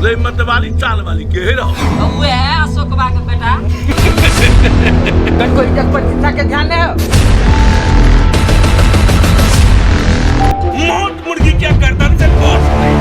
रे मतवाली चाल वाली के रहो। उहे है अशोकबा के बेटा। कनको इज्जत प्रतिष्ठा के ध्यान नहीं हो। मौत मुर्गी क्या गर्दन से गोश्त नहीं।